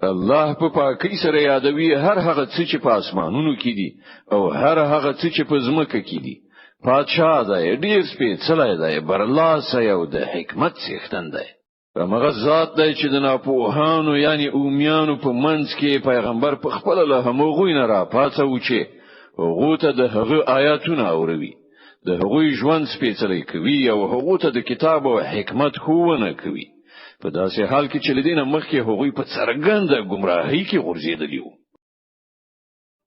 الله په پاکۍ سره یادوي هر هغه څه چې په اسمانونو کې دي او هر هغه څه چې په ځمکه کې دي. پادشاه دی، ډیر سپېڅلی دی، برلاسی او د حکمت څښتن دی. همغه ذات دی چې د ناپوهانو یعنی اومیانو په منځ کې پیغمبر په خپل له همغوی نه راپاڅوو چې هغو ته د هغه آیاتونه اوروي، د هغوی ژوند سپېڅلی کوي او هغو ته د کتاب او حکمت ښوونه کوي، په داسې حال کې چې له دې نه مخکې هغوی په څرګنده ګمراهۍ کې غورځېدلي وو.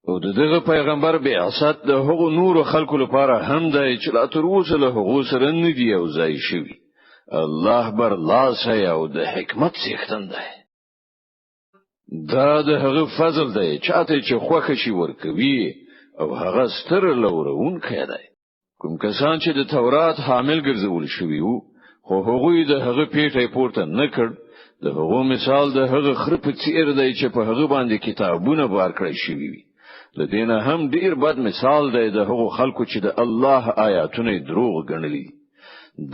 او د دغه پیغمبر بعثت د هغو نورو خلکو لپاره هم دی چې لا تر اوسه له هغو سره نه دي یو ځای شوي. الله بر لاسی او د حکمت څښتن دی. دا د هغه فضل دی چاته چې خوښه شي ورکوي، او هغه ستر لورونکی دی. کوم کسان چې د تورات حامل ګرځول شوي وو، خو هغوی د هغه پیټی پورته نه کړ، د هغو مثال د هغه خره په څیر دی چې په هغه باندې کتابونه بار کړی شوي وي. له دې نه هم ډیر بد مثال دی د هغو خلکو چې د الله آیاتونه دروغ ګڼلي دي.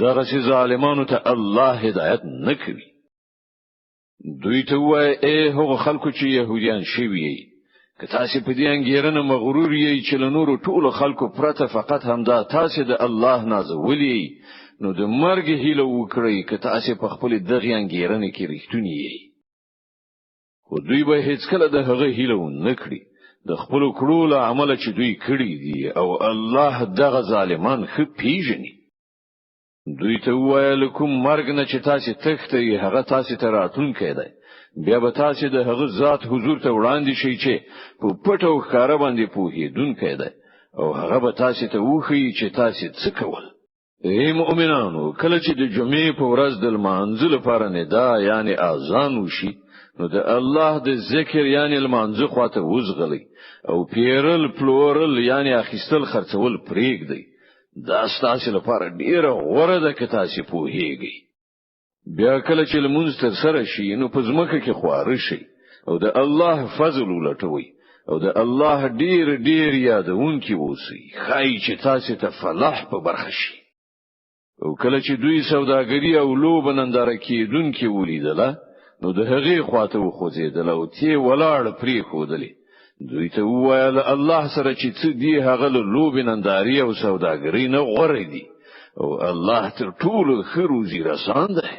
دغسې ظالمانو ته الله هدایت نه کوي. دوی ته ووایه، ای هغو خلکو چې یهودیان شوي یئ، که تاسې په دې انګېرنه مغرور یئ چې له نورو ټولو خلکو پرته فقط همدا تاسې د الله نازولي یئ، نو د مرګ هیله وکړئ که تاسې په خپلې دغې انګېرنې کې رښتوني یئ. خو دوی به هیڅکله د هغه هیله ونه کړي د خپلو کړو له امله چې دوی کړي دي، او الله دغه ظالمان ښه پیژني. دوی ته ووایه، له کوم مرګ نه چې تاسې تښتئ هغه تاسې ته راتلونکی دی، بیا به تاسې د هغه ذات حضور ته وړاندې شئ چې په پټه او ښکاره باندې پوهېدونکی دی، او هغه به تاسې ته وښیي چې تاسې څه کول. ای مؤمنانو، کله چې د جمعې په ورځ د لمانځه لپاره ندا یعنی اذان وشي، نو د الله د ذکر یعنی لمانځه خواته وزغلئ او پیرل پلورل یعنی اخیستل خرڅول پرېږدئ. دا ستاسې لپاره ډیره غوره ده که تاسې پوهیږئ. بیا کله چې لمونځ ترسره شي، نو په ځمکه کې خواره شئ او د الله فضل ولټوئ او د الله ډیر ډیر یادونکي اوسئ، ښایي چې تاسې ته فلاح په برخه شي. او کله چې دوی سوداګري او لوبه ننداره کېدونکې ولیدله، نو د هغې خواته وخوځېدل او تې ولاړ پرېښودلې. دوی ته ووایه، له الله سره چې څه دي هغه له لوبې نندارې او سوداګرۍ نه غوره دي، او الله تر ټولو ښه روزي رسان دی.